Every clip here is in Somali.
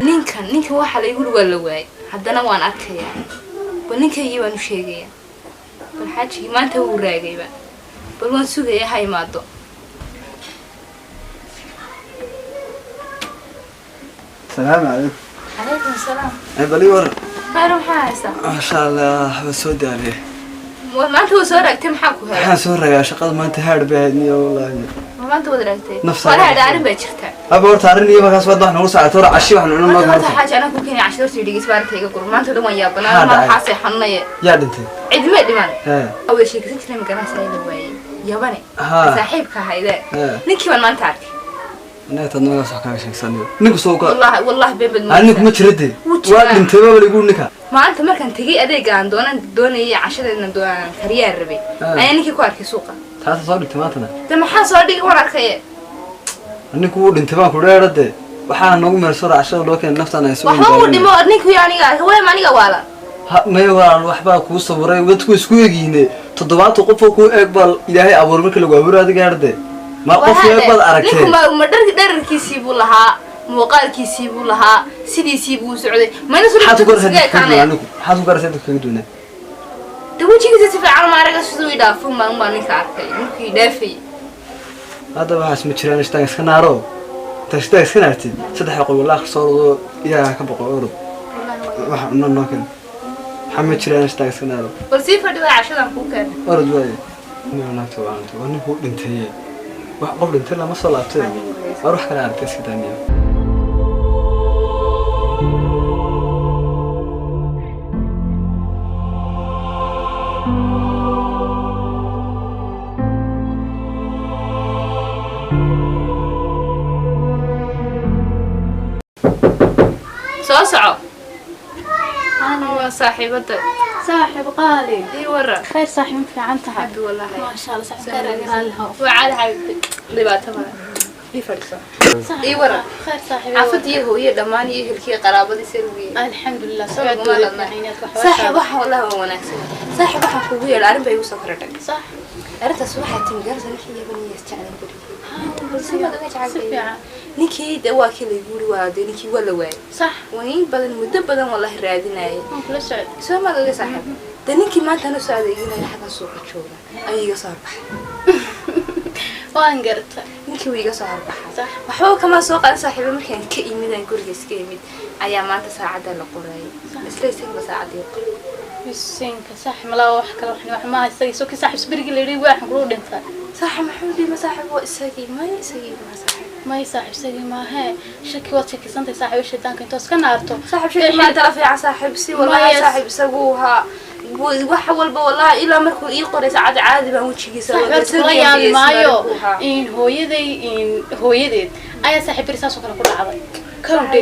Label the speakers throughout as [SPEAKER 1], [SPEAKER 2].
[SPEAKER 1] Ninkan ninkan waxaa la igu waa la waayay, haddana waan arkayaa. Bal ninkaygii baan u sheegayaa. Bal xaajigii maanta wuu raagayba. Bal waan sugayaa ha imaado.
[SPEAKER 2] السلام عليكم.
[SPEAKER 1] Calaykum salaam.
[SPEAKER 2] Bal ii waran.
[SPEAKER 1] Khayr, maxaa haysaa?
[SPEAKER 2] Maasha Allah, waa soo daalay.
[SPEAKER 1] Maanta wuu soo raagtay, maxaa ku helay?
[SPEAKER 2] Waxaan soo ragaa shaqada maanta haadh bay ahayd niyo wallaahi.
[SPEAKER 1] Maanta waad raagtay?
[SPEAKER 2] Nafsa.
[SPEAKER 1] Walahi hadha arrin baa jirta.
[SPEAKER 2] Aba horta arrin iyo markaas waad wax noogu socota hore cashi waxaan cunno.
[SPEAKER 1] Horta
[SPEAKER 2] marka.
[SPEAKER 1] Xaaji anaa ku keenay cashada, horta dhegeysa, baarinta iga gur. Maanta dhan waan yaabanaa.
[SPEAKER 2] Maxaa dhacay?
[SPEAKER 1] Madaxaasay xanuunaya.
[SPEAKER 2] Yaa dhintay?
[SPEAKER 1] Cidima dhiman.
[SPEAKER 2] Hee.
[SPEAKER 1] Wada sheekaysan jiray, magaranaysaa, la waayay yabane.
[SPEAKER 2] Ha.
[SPEAKER 1] Saaxiibka ahaydee.
[SPEAKER 2] Hee.
[SPEAKER 1] Ninkii baan maanta arkay.
[SPEAKER 2] Anaga taad markaas wax kaaga sheegsanayo ninku soo ka
[SPEAKER 1] Wallahi wallahi been bad.
[SPEAKER 2] Ah, ninku ma jira dee.
[SPEAKER 1] Wuu jiraa.
[SPEAKER 2] Waa dhintay baba lagu ninka.
[SPEAKER 1] Maanta markaan tegay adeega aan doonan doonayay cashadeedna doonaan kariyaan rabay
[SPEAKER 2] Ah.
[SPEAKER 1] ayaa ninkii ku arkay suuqa.
[SPEAKER 2] Taasa soo dhigtay maantana.
[SPEAKER 1] De maxaa soo dhigay? Waan arkaye.
[SPEAKER 2] Ninku wuu dhintay baan ku dheera dee, waxaa noogu meersora cashada loo keenay naftaan ay soo.
[SPEAKER 1] Waxba uu dhimo ninkii aniga arkay way aniga waala.
[SPEAKER 2] Ha maya walaal, waxbaa kuu sawiray, dadku isku eegyihiin. 70 qof oo kuu eeg baa ilaahay abuuray marka lagu abuuray adiga herde ma qof eeg baad aragtee.
[SPEAKER 1] Ninku ma dhar dherarkiisii buu lahaa, muuqaalkiisii buu lahaa, sidiisii buu u socday mayna.
[SPEAKER 2] Maxaad ku garasay
[SPEAKER 1] Suga
[SPEAKER 2] dadka kaga duwanaa
[SPEAKER 1] ekaanaya.
[SPEAKER 2] Ninku maxaad ku garasay dadka kaga duwanaa?
[SPEAKER 1] De wejigiisa si fiican ma araga, siduu i dhaafo maan baa ninka arkay markuu i dhaafayay.
[SPEAKER 2] Hadda waxaas ma jiraan, ishtaan iska naaro, intaa ishtaan iska naartid saddex boqol walaa soo rodo, ilaaha ka boqo orod waxa cunno noo keen. Maxaa ma jiraan, ishtaan iska naaro.
[SPEAKER 1] Bal sii fadhi, waa cashadan kuu keenay.
[SPEAKER 2] Orod waaye. Nin naagta waa waa ninkuu dhintay, wax qof dhintay lama soo laabtay, war wax kale aragtay iska daaniya.
[SPEAKER 1] Soo soco, waa saaxiibada.
[SPEAKER 3] Saaxiib qaali.
[SPEAKER 1] Ii waran.
[SPEAKER 3] Khayr saaxiib, ma fiican tahay?
[SPEAKER 1] Xabbi wallahi.
[SPEAKER 3] Maasha Allah saaxiib, khayr raali how.
[SPEAKER 1] Waa caadi xabiibti, dhibaato male, ii fadhiso. Ii waran.
[SPEAKER 3] Khayr saaxiib.
[SPEAKER 1] Xaafadda iyo hooyo dhammaan iyo ehelkii qaraabadii sirwii.
[SPEAKER 3] Alxamdulilah.
[SPEAKER 1] Socodkooda saaxiib, waxa wallahi waa wanaagsan. Saaxiib, waxaan kugu yeedha arrin baa igu soo kordhay.
[SPEAKER 3] Sax.
[SPEAKER 1] Arrintaas waxaa timi garasa ninkii yabaniya isjeclan gurigii.
[SPEAKER 3] Si fiican.
[SPEAKER 1] Ninkii de waa kii laygu yiri, waa de ninkii waa la waayay.
[SPEAKER 3] Sax.
[SPEAKER 1] Waan in badan, muddo badan wallahi raadinayay.
[SPEAKER 3] Waan kula socod.
[SPEAKER 1] Soo maad oga saaxiib, de ninkii maanta nu soo adeeginaya xagga suuqa jooga ayuu iga soo horbaxay.
[SPEAKER 3] Waan garta.
[SPEAKER 1] Ninkii wuu iga soo horbaxay.
[SPEAKER 3] Sax.
[SPEAKER 1] Waxba kama soo qaadan saaxiiba, markaan ka imid aan guriga iska imid ayaa maanta saacadda la qorayay, isla isagaba saacaddii qoray.
[SPEAKER 3] Misinka saaxiib, malaa wax kale wax ma isaga soo ki saaxiib berigi la yiri waxaan kula dhintay.
[SPEAKER 1] Saaxiib maxuu dhima? Saaxiib waa isagii, may isagii ma saaxiib.
[SPEAKER 3] May saaxiib, isagii maahe, shaki waad shakisantay saaxiib, shaydaanka intoos ka naarto.
[SPEAKER 1] Saaxiib shaki maa tala fiican saaxiib si wallahi.
[SPEAKER 3] Maya.
[SPEAKER 1] Saaxiib isagu haa wax walba wallahi ilaa markuu ii qoray saacad caadi baan wejigiisa
[SPEAKER 3] saaxiib horta kula yaabi maayo in hooyaday in hooyadeed ayaa saaxiib beri saas oo kale ku dhacday kawdhe.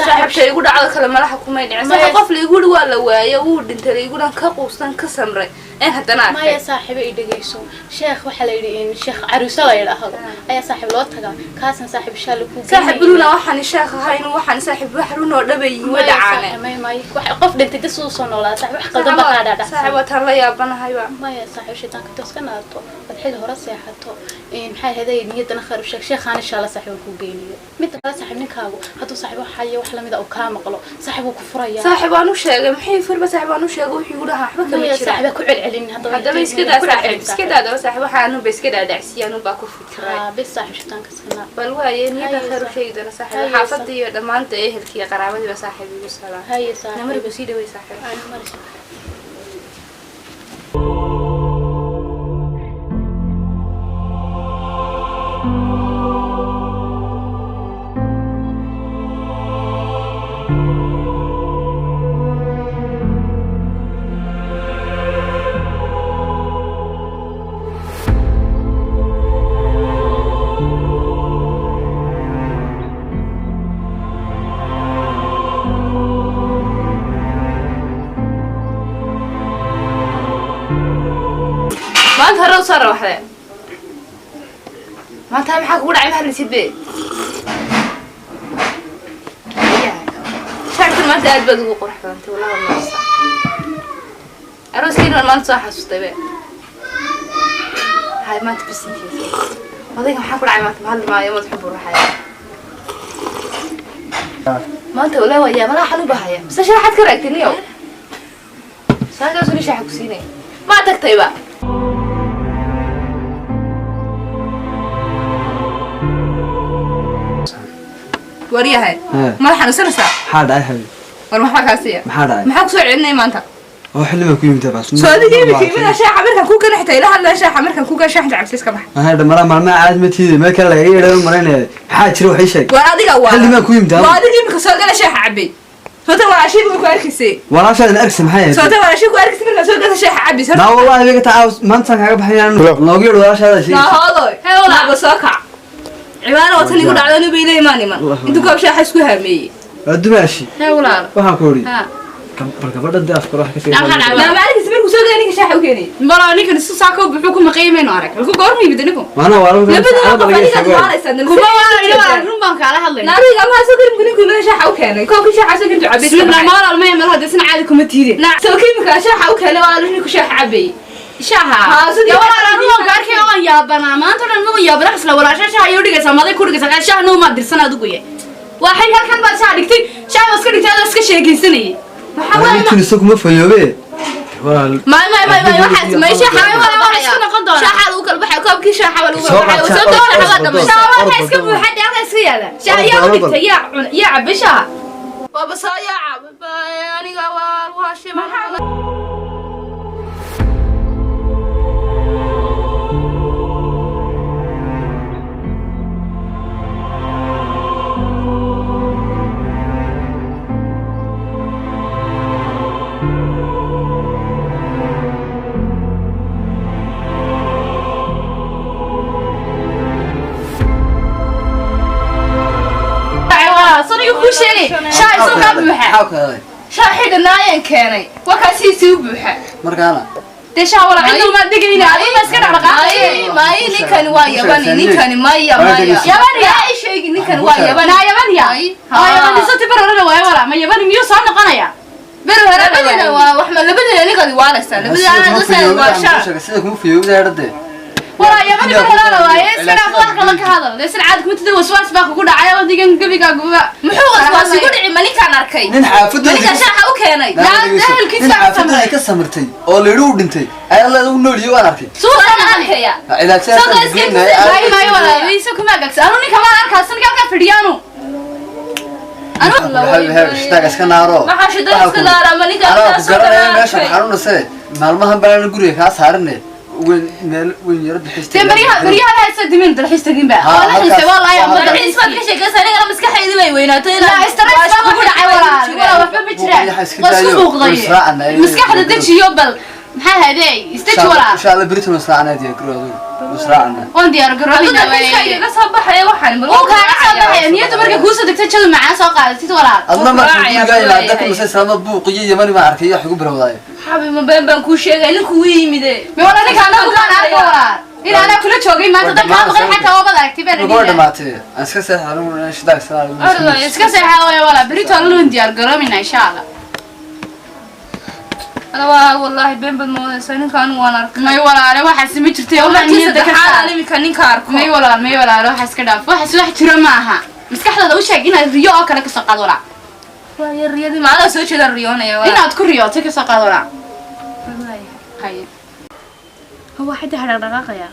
[SPEAKER 1] Saaxiib shay igu dhacdo kale malaha kumay dhicin.
[SPEAKER 3] Maya.
[SPEAKER 1] Saaxiib qof la igu yidhi waa la waayay, wuu dhintay la igu dhan ka quustan ka samray in haddana
[SPEAKER 3] Maya
[SPEAKER 1] arkay.
[SPEAKER 3] Saaxiibo i dhegeyso, sheekh waxaa la yidhi in sheekh caruuso la yidhaahdo ayaa saaxiib loo tagaa, kaasna saaxiib shaali ku
[SPEAKER 1] Saaxiib runa waxaan sheekh ahayn, waxaan saaxiib wax run oo dhaba yihiin way dhacaane.
[SPEAKER 3] May may, wax qof dhintay dad siduu soo noolaa saaxiib, wax qaldan baa kaa
[SPEAKER 1] Saaxiib
[SPEAKER 3] dhaadhacsan.
[SPEAKER 1] Waataan la yaabanahayba.
[SPEAKER 3] Maya saaxiib, shaydaanka intoos ka naarto waad xilli hore seexato in maxay ahayd niyadana khayr u sheeg, sheekhaana insha Allah saaxiib kuu geyniyo. Midda kale saaxiib, ninkaagu hadduu saaxiib wax hayo wax lamida uu kaa maqlo, saaxiib wuu ku furayaa.
[SPEAKER 1] Saaxiib waan u sheegay, maxay furba? Saaxiib waan u sheegay, wuxuu igu dhahaa waxba kama
[SPEAKER 3] Maya
[SPEAKER 1] jiraan.
[SPEAKER 3] Saaxiib ha ku celcelin haddaba.
[SPEAKER 1] Haddaba iska daa saaxiib, iska daa daba saaxiib, waxaa anunba iska dhaadhacsiiya, anunbaa ku fikiray.
[SPEAKER 3] Bis saaxiib, shaydaanka iska naar.
[SPEAKER 1] Bal waaye niyada
[SPEAKER 3] Haye
[SPEAKER 1] khayr u
[SPEAKER 3] saaxiib.
[SPEAKER 1] sheegi doona saaxiib.
[SPEAKER 3] Haye.
[SPEAKER 1] Xaafadda iyo dhammaanta ehelkii iyo qaraabadiiba saaxiib igu salaam.
[SPEAKER 3] Haye saaxiib.
[SPEAKER 1] Namarigu sii dhaway saaxiib.
[SPEAKER 3] Ay, marsi.
[SPEAKER 1] Maanta hore usoo rawaxdee? Maanta maxaa kugu dhacay? Mahadlisid be shacabkan maanta aad baad ugu qurux badantay wallahi, waa mahadsan. Arooskeenii baan maanta soo xasuustay be. Hay maanta bisinkiisa. Odayga maxaa ku dhacay maanta? Ma hadli maayo, madaxu buu ruxaya. Maanta walaa waa yaa malaha xanuun baa haya. Mise sharaxaad ka raagtay niyow? Saakaas weli shaaxa ku siinay. Ma tagtayba? Waryahay.
[SPEAKER 2] Haa.
[SPEAKER 1] Madax xanuunsanaysaa?
[SPEAKER 2] Maxaa dhacay xabiib?
[SPEAKER 1] War maxaa kaa siiya?
[SPEAKER 2] Maxaa dhacay?
[SPEAKER 1] Maxaa ku soo celinaya maanta?
[SPEAKER 2] Oo xilli baa ku yimid baas.
[SPEAKER 1] Soo adiga imika imida shaaxa markaan kuu keenay xitaa ila hadlaa shaaxa markaan kuu keenay shaaxa inta cabsay iska bax.
[SPEAKER 2] Maxaa dhamaraa maalmaha caadi ma tiidi meel kale lagaga yeedhay malaynaya. Maxaa jira waxay sheeg?
[SPEAKER 1] War adiga waa.
[SPEAKER 2] Xilli baa ku yimid
[SPEAKER 1] Waa adiga imika soo gala shaaxa cabay. Soota walaashii buu ku arkaysay.
[SPEAKER 2] Walaashaadin arkisa maxay ahayd?
[SPEAKER 1] Soota walaashii ku arkaysay markaan soo gala shaaxa cabay.
[SPEAKER 2] Naa wallahi iga taa maanta kaaga baxayaan loogu yeedho walaashaada sheegaysa.
[SPEAKER 1] Naa hoodoy. Naaba soo kac. Cibaano watan igu dhacdo inuu bay imaan iman. Intuu koob shaaxa isku hameeyey.
[SPEAKER 2] Waa dumaashi.
[SPEAKER 3] Hee walaal.
[SPEAKER 2] Waxaan ku idhi
[SPEAKER 3] Ha.
[SPEAKER 2] bal gabadhan dee afkar wax ka
[SPEAKER 3] Naa maxaa dhacay?
[SPEAKER 1] Naa maalinkiisa markuu soo galay ninka shaaxa u keenay.
[SPEAKER 3] Balaa ninkan isu saako wuxuu ku maqeeyay maynu arag. Halku goorma yimid ninku?
[SPEAKER 2] Maana waa lagu
[SPEAKER 1] Labadaba qof adigaad waalaysaa.
[SPEAKER 3] Kuma walaal ila walaal run baan kaala hadlaynaa.
[SPEAKER 1] Naariga ma soo galin ninku imada shaaxa u keenay. Koobkii shaaxa soo intuu cabay.
[SPEAKER 3] Bismillah ma walaal ma meel hadda isna caadi kuma tiidin.
[SPEAKER 1] Naa soo kiimika shaaxa u keenay waa ninku shaaxa cabay.
[SPEAKER 3] Shaaha.
[SPEAKER 1] Haa, sidii-
[SPEAKER 3] Ya walaal anu waan ka arkay waan yaabanaa. Maanta dhan ma yaabanaa isla walaasha shaaha iyo dhigaysaa maday ku dhigaysaa shaaha noo ma dirsan adigu ye. Waxay halkan baad shaaha dhigtay shaaha iska dhigtay adoo iska sheekaysanayay. Maxaa waa
[SPEAKER 2] Ninkan isagu ma fayoobe. Walaal
[SPEAKER 1] ما ما ما ما waxaas ma shaaxa
[SPEAKER 3] Ay, walaal, waa isku noqon doonaa.
[SPEAKER 1] Shaaxa lagu kala baxay koobkii shaaxa lagu
[SPEAKER 2] Soo
[SPEAKER 1] kala baxay
[SPEAKER 2] qaad,
[SPEAKER 1] soo doona
[SPEAKER 2] orod,
[SPEAKER 1] xawaa
[SPEAKER 2] orod,
[SPEAKER 1] dhamay
[SPEAKER 2] orod.
[SPEAKER 1] shaaxa waxa iska buuxa dee halka iska yaala shaaxa yaa u dhigtay yaa cun yaa cabay shaaxa waa bas yaa cabay aniga waa shay maxaa
[SPEAKER 3] Ay, walaal saniga kuu sheegay shaaha isoo kaa buuxa.
[SPEAKER 2] Maxaa ku helay?
[SPEAKER 1] shaaxii dhanaayaan keenay waa kaa siisii u buuxa
[SPEAKER 2] Markaana
[SPEAKER 3] Dee shaaha walaal cidna uma dhigayna adiga ma iska dhaqdhaqaaqay.
[SPEAKER 1] maaye ninkani waa yabani ninkani maya maya
[SPEAKER 3] Yabani ya.
[SPEAKER 1] yaa ii sheegi ninkani waa yabani
[SPEAKER 3] Naa yaban ya. Oo yaban isoo tibar horena waayo walaal ma yabani miyuu soo noqonaya?
[SPEAKER 1] beri hore labadina waa wax ma labadina ninkani waalaysaa labadina
[SPEAKER 2] Sida kuma
[SPEAKER 1] anaa doosaya
[SPEAKER 2] fayoobida
[SPEAKER 1] waa
[SPEAKER 2] aan
[SPEAKER 1] shaah
[SPEAKER 2] kuu sheegay, sida kuma fayoobida hadde.
[SPEAKER 3] Walaa yabani bar horena waaye iska dhaaf wax kale ka hadal. Dee isna caadi kuma tidin waswaas baa kugu dhacay oo digan gebigaaguba.
[SPEAKER 1] muxuu waswaas igu dhici ma ninkaan arkay
[SPEAKER 2] Nin
[SPEAKER 1] ma
[SPEAKER 2] xaafadooda
[SPEAKER 1] ninkaan shaaxa u keenay
[SPEAKER 3] ehelkiisa
[SPEAKER 2] nin xaafadooda ka samirtay oo la yidhi uu dhintay ayaa la u nooliyey waan arkay.
[SPEAKER 3] Suuqa
[SPEAKER 1] Waan arkaya
[SPEAKER 2] Cilaajada
[SPEAKER 1] Soo iska
[SPEAKER 3] Maayo maayo walaal isu kuma agagsa. Anu ninka ma arkaa sanka halkaa fadhiyaanu.
[SPEAKER 2] Shitaaga iska naaro.
[SPEAKER 1] Maxaa shidada iska naara? Ma ninkaan
[SPEAKER 2] Anaa ku
[SPEAKER 1] taas oo
[SPEAKER 2] garanaya
[SPEAKER 1] kale
[SPEAKER 2] meesha
[SPEAKER 1] arkay?
[SPEAKER 2] xanuunase maalmahan baan guriga kaa saarine weyn meel weyn yaro bixistay.
[SPEAKER 3] Dee baryaha baryaha la haysa dimin dalxiis tagin ba.
[SPEAKER 2] Ha,
[SPEAKER 3] Waa la xiisay
[SPEAKER 2] halkaas-
[SPEAKER 3] waa la
[SPEAKER 2] waa
[SPEAKER 3] ma
[SPEAKER 1] dalxiis baad ka sheekaysaa anigana maskaxdaydi bay weynaatay
[SPEAKER 3] La stress baa kugu dhacay walaal. Walaal waxba ma jiraan.
[SPEAKER 2] Buuqyaha iska
[SPEAKER 3] Waa isku
[SPEAKER 2] daayo,
[SPEAKER 3] buuqday.
[SPEAKER 2] way israacaan, ay-
[SPEAKER 3] Maskaxda dejiyo bal maxaa hadey istaji walaal.
[SPEAKER 2] Insha Allah berito nusraacana diyaar garoodu. Nusraacana.
[SPEAKER 3] Waan diyaar garoobina
[SPEAKER 1] dalxiiska igaga soo baxaya waxaan bal
[SPEAKER 3] Uu kaaga soo baxaya niyadda markay kuu soo degto jadu macaan soo qaadatid walaal.
[SPEAKER 2] Adna marka
[SPEAKER 1] Raacaya,
[SPEAKER 2] guriga ilaa
[SPEAKER 1] buu
[SPEAKER 2] dadka
[SPEAKER 1] leeyahay.
[SPEAKER 2] masay salaamad buuqiyo yamani ma arkay wax ugu barowdaayo.
[SPEAKER 1] xabi ma been baan kuu sheegay ninku wuu yimide
[SPEAKER 3] Ma walaal ninka anagu kaan arko walaal. In anaa kula joogay maanta dad kaa maqan xataa waa bad aragtay baan
[SPEAKER 2] Ugu
[SPEAKER 3] idin.
[SPEAKER 2] dhamaatay. Aan iska seexan anigu shitaaga iska naaro.
[SPEAKER 3] Iska seexa waay walaal berito alla diyaar garoobina insha Allah.
[SPEAKER 1] ana waa wallaahi been baad moodaysaa ninka anigu waan arkay
[SPEAKER 3] May walaale waxaas ma jirtay oo
[SPEAKER 1] markii
[SPEAKER 3] niyadda ka
[SPEAKER 1] saddexaad
[SPEAKER 3] saar.
[SPEAKER 1] aan iminka ninka arko
[SPEAKER 3] May walaal may walaal waxaas ka dhaaf. Waxaas wax jiro ma aha. Maskaxdaada u sheeg inaad riyo oo kale ka soo qaad walaal.
[SPEAKER 1] waayo riyadii macnaha soo jeedaan riyoonaya walaal
[SPEAKER 3] Inaad ku riyootay ka soo qaad walaal. Haye. Huwa xadda dhaqdhaqaaqaya.